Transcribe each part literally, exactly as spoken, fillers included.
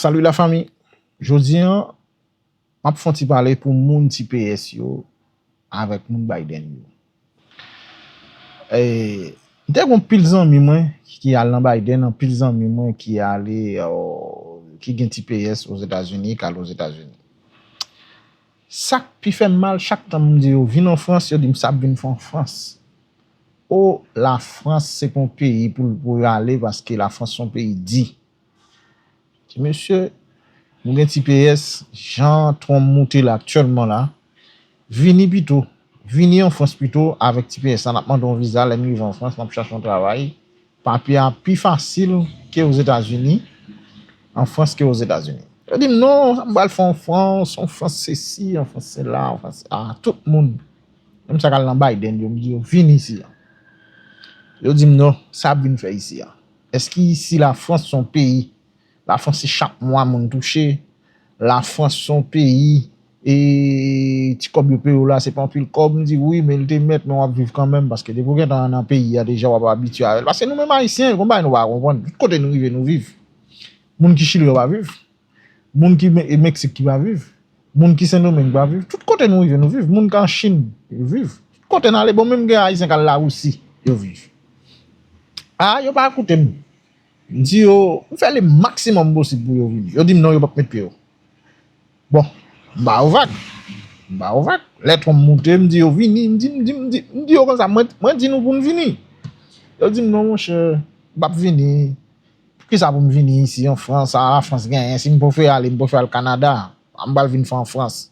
Salut la famille. Jodi an, m ap fè yon ti pale pou moun T P S yo avèk moun Biden yo. E, m te gen pil zanmi mwen ki al nan Biden, anpil zanmi mwen ki ale, euh, ki gen T P S Ozetazini, k al Ozetazini. Sa k pi fè m mal, chak tan m di yo vin an Frans, yo di m sa ap vin fè an Frans. O, Lafrans se pa yon peyi pou, pou yo ale, paske Lafrans se yon peyi di. Ti mesye, nou gen T P S, jan Trump moute la aktyèlman la, vini pito, vini an Frans pito avèk T P S la, n ap mande yon viza, lè n rive an Frans, n ap chache yon travay, papye a pi fasil ke Ozetazini, an Frans ke Ozetazini. Yo di m non, sa m pral fè an Frans, an Frans sesi, an Frans sela, an Frans, ah, tout moun. Menm sa k al nan Biden, yo m di yo vin isi a. Yo di m non, sa ap vin fè isi a. Èske isi Lafrans se yon peyi? Lafrans se chak mwa moun touche. Lafrans se yon peyi, e ti kòb yo peye w la, se pa anpil kòb. M di wi, men l te mèt, men w ap viv kanmenm, paske depi w gentan nan peyi a deja, w ap abitye avè l. Paske nou menm Ayisyen, gon bagay nou pa konprann. Tout kote nou rive, nou viv. Moun ki Chili yo pa viv. Moun ki Me-, Meksik ki pa viv. Moun ki Sendomeng pa viv. Tout kote nou rive, nou viv. Moun ki an Chin, yo viv. Tout kote n ale, bon, menm gen Ayisyen k al Larisi, yo viv. A, yo pa koute m. M di yo, m fè le maksimòm posib pou yo vini. Yo di m non, yo p ap met pye yo. Bon, m ba yo vag. M ba yo vag. Lè Trump moute, m di yo vini, m di, m di, m di, m di yo konsa, mwen, mwen di nou pou n vini. Yo di m non, monchè, m p ap vini. Poukisa pou m vini isi an Frans? Sa Lafrans genyen? Si m prefere ale, m prefere al Kanada. M pral vin fè an Frans.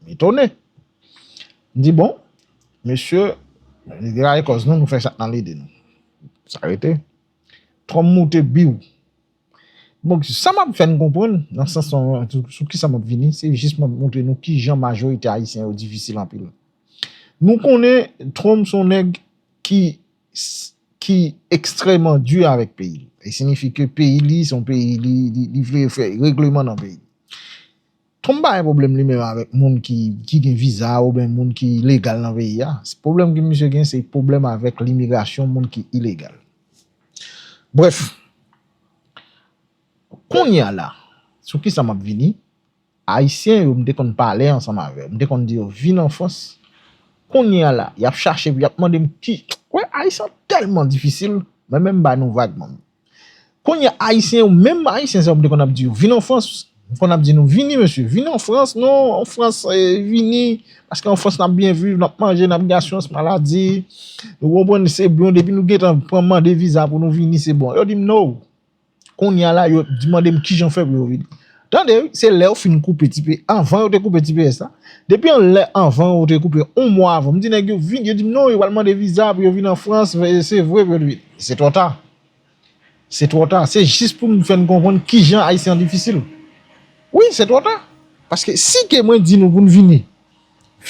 M etone. M di bon, mesye, li te lage kòz nou, nou fè sa k nan lide nou. Sa rete. Trump moute biw. Bon, sa m ap fè n konprann, nan sans sou, sou, sou kisa m ap vini, se jis m ap montre nou kijan majorite ayisyen yo difisil anpil. Nou konnen Trump se yon nèg ki, ki ekstrèman di avèk peyi l. E siyifi ke peyi li, se yon peyi li, li, li vle fè regleman nan peyi. Trump pa gen pwoblèm li menm avèk moun ki, ki gen viza oubyen moun ki legal nan peyi a. Pwoblèm ke misye gen, se pwoblèm avèk limigrasyon moun ki ilegal. Brèf, kounye a la, sou kisa m ap vini, Ayisyen yo, m te konn pale ansanm avè yo, m te konn di yo vin an Frans. Kounye a la, y ap chache pou y ap mande m ki, wè, Ayisyen tèlman difisil, mwen menm m ba nou vag, man. Kounye a, Ayisyen yo, menm Ayisyen sa yo, m te konn ap di yo vin an Frans, m konn ap di nou vini, mesye, vin an Frans, non, an Frans, eh, vini, paske an Frans n ap byen viv, n ap manje, n ap gen asirans maladi, nou konprann, se bon, depi nou gentan pran mande viza pou nou vini, se bon. Yo di m non. Kounye a la, yo di mande m kijan fè pou yo vini. Tande, wi, se lè yo fin koupe T P, anvan yo te koupe T P S la. Depi an lè anvan yo te koupe, yon mwa avan, m di nèg yo vin, yo di m non, yo pral mande viza pou yo vin an Frans, se vre pou yo vin. Se twò ta. Se twò ta. Se jis pou m fè n konprann kijan Ayisyen an difisil. Wi, se twò ta. Paske si ke mwen di nou pou n vini,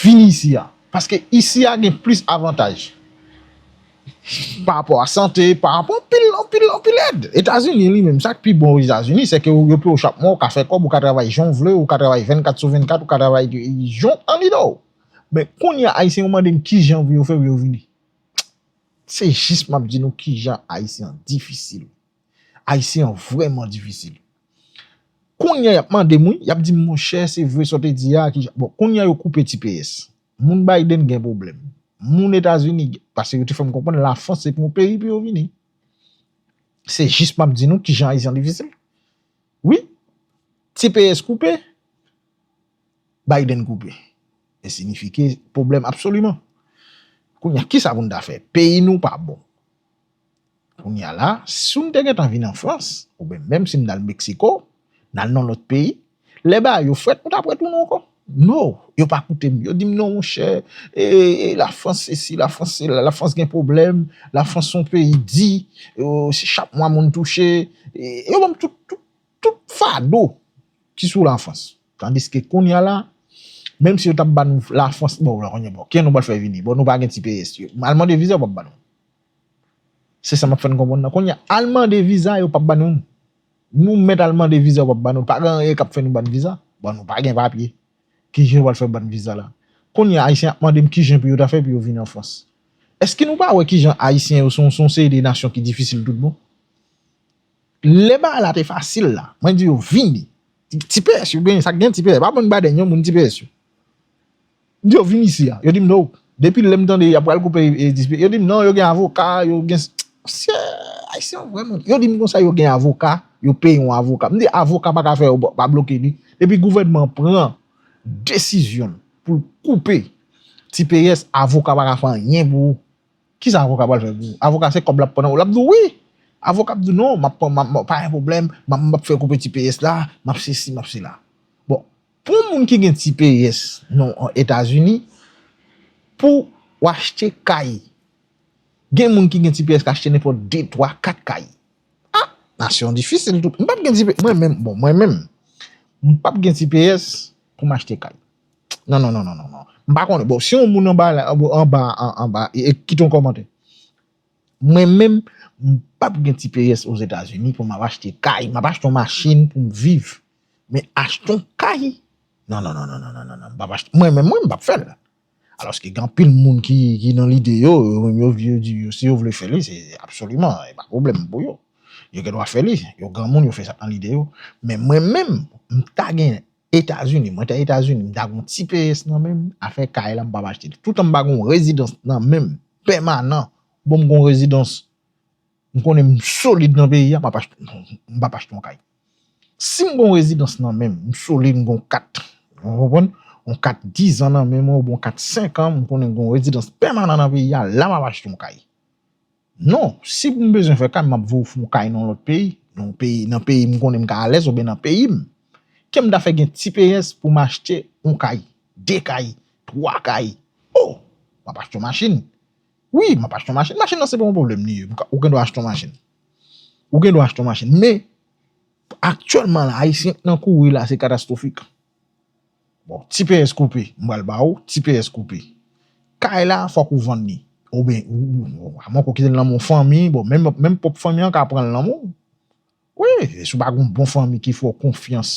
vini isi a. Paske isi a gen plis avantaj. Pa rapò a sante, pa rapò anpil, anpil, anpil èd. Etazini li menm, sa k pi bon Etazini, se ke yo peye w chak mwa, ou ka fè kòb, ou ka travay jan w vle, ou ka travay vennkat sou vennkat, ou ka travay jan w anvi do. Men kounye a, Ayisyen yo mande m kijan pou yo fè pou yo vini. Se jis m ap di nou kijan Ayisyen an difisil. Ayisyen an vrèman difisil. Kounye a, y ap mande m, wi, y ap di m, monchè, se vre sa w te di a, ki, bon, kounye a, yo koupe T P S. Moun Biden gen pwoblèm. Moun Etazini, paske yo te fè m konprann Lafrans se pou yon peyi pou yo vini. Se jis m ap di nou kijan Ayisyen an difisil. Wi, T P S koupe, Biden koupe. E siyifi ke pwoblèm absoliman. Kounye a, kisa pou n ta fè? Peyi nou pa bon. Kounye a la, si m te gentan vin an Frans, oubyen menm si m t al Meksiko, n al nan lòt peyi, lè bagay yo frèt, nou t ap retounen ankò. No, yo pa koute m. Yo di m non, monchè, e, e, Lafrans sesi, Lafrans sela, Lafrans gen pwoblèm, Lafrans se yon peyi di, yo, se chak mwa moun touche, e, yo ban m tout, tout, tout fado ki sou Lafrans. Tandiske kounye a la, menm si yo t ap ba nou Lafrans, bon, la kounye a, bon, kijan nou pral fè vini? Bon, nou pa gen T P S. Yo, al mande viza, yo p ap ba nou. Se sa m ap fè n konprann nan. Kounye a, al mande viza, yo p ap ba nou. Nou mèt al mande viza, yo p ap ba nou. Pa gen anyen k ap fè nou ba n viza. Bon, nou pa gen papye. Kijan yo pral fè ban n viza la? Kounye a, Ayisyen ap mande m kijan pou yo ta fè pou yo vin an Frans. Èske nou pa wè kijan Ayisyen yo se yon, se yon seri de nasyon ki difisil tout bon? Lè bagay la te fasil la, mwen di yo vini. Ti P S yo gen, sa gen T P S, pa bann badèn yo, moun T P S yo. M di yo vin isi a. Yo di m non. Depi lè m tande y ap pral koupe e, e, dispe, yo di m non, yo gen avoka, yo gen. Mesye, Ayisyen yo vrèman. Yo di m konsa yo gen avoka, yo peye yon avoka. M di avoka pa ka fè yo pa bloke li. Depi gouvènman pran desizyon l pou l koupe T P S, avoka pa ka fè anyen pou ou. Kisa avoka pral fè pou ou? Avoka se kòb l ap pran nan ou. L ap di w wi. Avoka ap di w non, m ap pran, m ap, m ap, pa gen pwoblèm, m ap, m ap fè koupe T P S la, m ap sesi, m ap sela. Bon, pou yon moun ki gen T P S nan Etazini, pou w achte kay, gen moun ki gen T P S k achte nenpòt de, twa, kat kay. Ah, nasyon difisil tout. M p ap gen T P S, mwen menm, bon, mwen menm, m p ap gen T P S pou m achte kay. Non, non, non, non, non, non. M pa konnen. Bon, si yon moun anba la, anba, anba, an- anba, e, e kite yon kòmantè. Mwen menm, m p ap gen T P S Ozetazini pou m ap achte kay. M ap achte yon machin pou m viv. Men achte yon kay? Non, non, non, non, non, non, non, non. M p ap achte. Mwen menm, mwen, m p ap fè l. Alòske gen anpil moun ki, ki nan lide yo, yo menm yo, yo di yo, si yo vle fè li, se absoliman, e pa pwoblèm pou yo. Yo gen dwa fè li, yo granmoun, yo fè sa k nan lide yo. Men mwen menm, m ta gen Etazini, mwen ta Etazini, m ta gen yon T P S nan men m, afè kay la, m p ap achte li. Toutan m pa gen yon rezidans nan men m, pèmanan, bon, m gen yon rezidans, m konnen m solid nan peyi a, m ap achte, m p ap achte yon kay. Si m gen yon rezidans nan men m, m solid, m gen yon kat, w konprann? Yon kat diz an nan men mwen, oubyen yon kat senk an, m konnen m gen yon rezidans pèmanan nan peyi a, la m ap achte yon kay. Non, si pou m bezwen fè kay, m ap voye w fè yon kay nan yon lòt peyi, nan yon peyi, nan peyi m konnen m ka alèz, oubyen nan peyi m. Ke m ta fè gen T P S pou m achte yon kay, de kay, twa kay. Oh, m ap achte yon machin. Wi, m ap achte yon machin. Machin nan se pa yon pwoblèm li ye. Ou ka- ou gen dwa achte yon machin. Ou gen dwa achte yon machin. Men, aktyèlman la, Ayisyen k nan kouri la, se katastwofik. Bon, T P S koupe, m pral ba ou, T P S koupe. Kay la, fòk ou vann li. Oubyen, ou, ou, ou, amwen ou kite l nan men yon fanmi, bon, menm, menm pwòp fanmi an ka pran l nan men w. Wi, e si w pa gen yon bon fanmi ki fè w konfyans,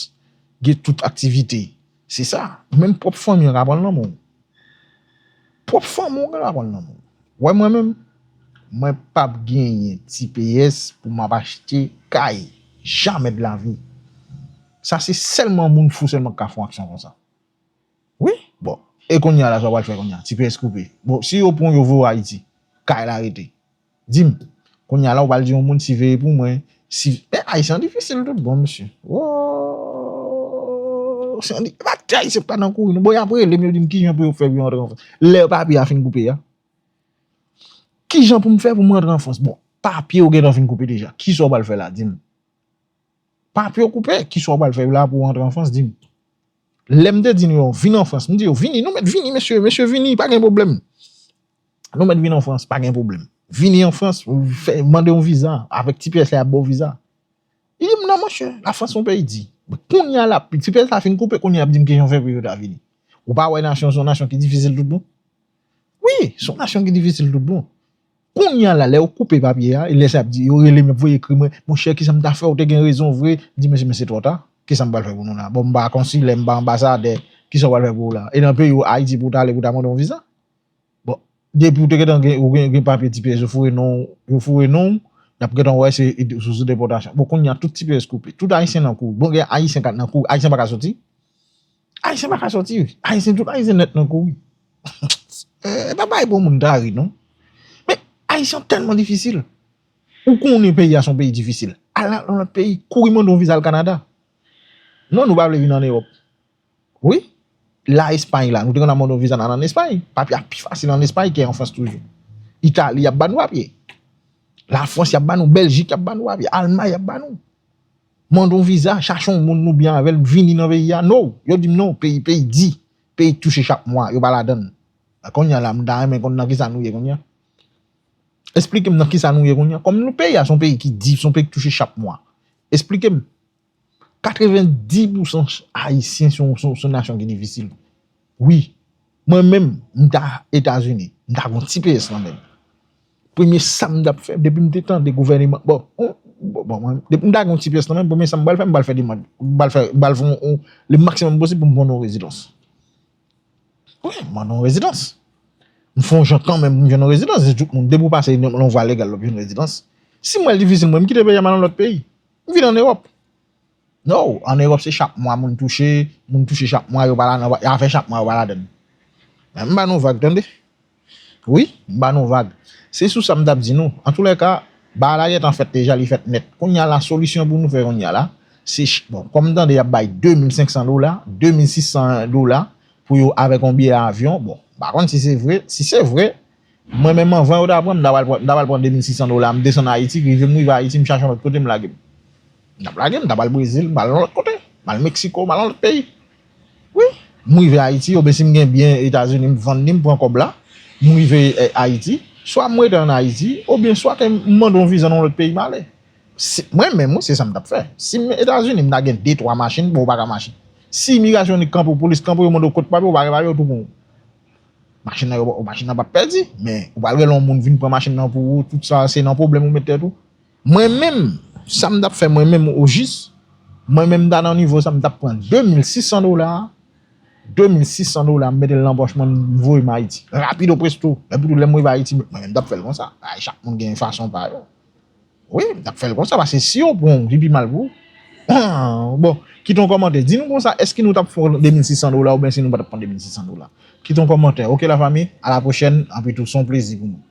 gen tout aktivite. Se sa, menm pwòp fanmi an ka pran l nan men w. Pwòp fanmi w gen dwa pran l nan men w. Wè mwen menm, mwen p ap genyen T P S pou m ap achte kay. Jamè de lavi. Sa se sèlman moun fou sèlman k ka fè yon aksyon konsa. Wi, bon. E kounye a la, sa w pral fè kounye a? T P S koupe. Bon, si yo pran w, yo voye w Ayiti, kay la rete. Di m, kounye a la, w pral di yon moun siveye pou mwen, si, men Ayisyen an difisil tout bon, mesye. Woo, se yon di-, pa te Ayisyen pa nan kouri, non. Bon, y ap rele m, yo di m kijan pou yo fè pou yo antre an Frans. Lè papye a fin koupe a. Kijan pou m fè pou m antre an Frans? Bon, papye w gentan fin koupe deja. Kisa w pral fè la? Di m. Papye w koupe, kisa w pral fè la pou w antre an Frans? Di m. Lè m te di nou yo, vin an Frans, m di yo, vini, nou mèt vini, mesye, mesye, vini, pa gen pwoblèm. Nou mèt vin an Frans, pa gen pwoblèm. Vini an Frans, fè, mande yon viza, avèk T P S la, y ap ba w viza. Li di m, non, monchè, Lafrans se yon peyi di. Kounye a, la, T P S la fin koupe, kounye a, y ap di m kijan fè pou yo ta vini. Ou pa wè nasyon, se yon nasyon ki difisil tout bon? Wi, se yon nasyon ki difisil tout bon. Kounye a la, lè yo koupe papye a, e lè sa y ap di, yo rele m, y ap voye ekri mwen, monchè, kisa m ta fè, ou te gen rezon vre. M di, mesye, men se twò ta. Kisa m pral fè pou nou la? Bon, m pa konsilè, m pa anbasadè, kisa w pral fè pou ou la? E nan peyi w, Ayiti, pou w ta ale, pou w ta mande yon viza? Bon, depi w te gentan gen, ou gen, gen papye T P S, yo foure non w, yo foure non w, y ap gentan wè se sou, sou depòtasyon. Bon, kounye a, tout T P S koupe. Tout Ayisyen nan kouri. Bon, gen Ayisyen k nan kouri. Ayisyen pa ka soti. Ayisyen pa ka soti. Ayisyen, tout Ayisyen nèt nan kouri. Eh, e pa bagay pou moun ta ri, non. Men, Ayisyen tèlman difisil. Ou konnen peyi a se yon peyi difisil. Al nan lòt peyi, kouri mande yon viza al Kanada. Non, nou pa vle vin ann Ewòp. Wi. La Espay la, nou te konn ap mande yon viza nan, an Espay. Papye a pi fasil an Espay ke an Frans toujou. Itali, y ap ba nou papye. Lafrans, y ap ba nou. Bèljik, y ap ba nou papye. Almay, y ap ba nou. Mande yon viza, chache yon moun nou byen avè l, vini nan peyi a. No, yo di m non, peyi, peyi di, peyi k touche chak mwa, yo pa ladan l. Kounye a la, m ta renmen konn nan kisa nou ye kounye a. Esplike m nan kisa nou ye kounye a. Kòm nou peyi a, se yon peyi ki di, se yon peyi ki touche chak mwa. Esplike m. Katrevenndis pousan Ayisyen se yon, se yon, se yon nasyon ki difisil. Wi. Mwen menm, m ta Etazini, m ta gen yon T P S nan men m. Premye sa m t ap fè, depi m te tande gouvèneman, bon, on, bon, bon, mwen, depi m ta gen yon T P S nan men m, premye sa m pral fè, m pral fè demann, m pral fè, m pral fè yon, yon, le maksimòm posib pou m jwenn yon rezidans. Wi, m mande yon rezidans. M fè yon jan kanmenm pou m jwenn yon rezidans. Se tout moun, depi w pase nan, nan yon vwa legal, w ap jwenn rezidans. Si m wè l difisil, mwen, m kite peyi a, m al nan lòt peyi. M vin ann Ewòp. No, ann Ewòp se chak mwa moun touche, moun touche chak mwa, yo pa la nan, afè chak mwa yo pa ladann. Men m ba nou vag, tande. Wi, m ba nou vag. Se sou sa m t ap di nou. Antoulèka, bagay la gentan fèt deja, li fèt nèt. Kounye a la, solisyon pou nou fè kounye a la, se, bon, kòm m tande y ap bay de mil senk san dola, de mil sis san dola pou yo avèk yon biyè avyon. Bon, m pa konn si se vre. Si se vre, mwen menm anvan yo ta pran m, m ta pral pran, m ta pral pran de mil sis san dola, m desann Ayiti, rive m rive Ayiti, m chache yon lòt kote, m lage m. M t ap lage m, m t ap al Brezil, m al yon lòt kote, m al Meksiko, m al yon lòt peyi. Wi, m rive Ayiti, oubyen si m gen byen Etazini, m vann li, m pran kòb la, m rive, eh, Ayiti, swa m rete ann Ayiti, oubyen swa ke m mande yon viza nan yon lòt peyi m ale. Si, mwen menm, wi, se sa m t ap fè. Si m Etazini, m ta gen de, twa machin, bon, ou pa ka mache. Si imigrasyon ni kanpe w, polis kanpe w, yo mande w kot papye, ou pa gen papye, yo tou pran w. Machin nan, yo, machin nan p ap pèdi, men ou pral rele yon moun vin pran machin nan pou ou, tout sa, se nan pwoblèm ou met tèt ou. Mwen menm, sa m t ap fè mwen menm, ojis, mwen menm, m ta nan nivo sa, m t ap pran de mil sis san dola, de mil sis san dola, m mete l nan pòch mwen, m voye m Ayiti. Rapido presto, epi tou lè m rive Ayiti, mwen menm, m t ap fè l konsa. Ay, chak moun gen fason pa yo. Wi, m t ap fè l konsa, paske si yo pran w, li pi mal pou ou. Bon, kite yon kòmantè. Di nou konsa, èske nou t ap fè de mil sis san dola oubyen si nou pa t ap pran de mil sis san dola? Kite yon kòmantè. Oke, lafanmi, a la pwochèn, anpi tou, se yon plezi pou mwen.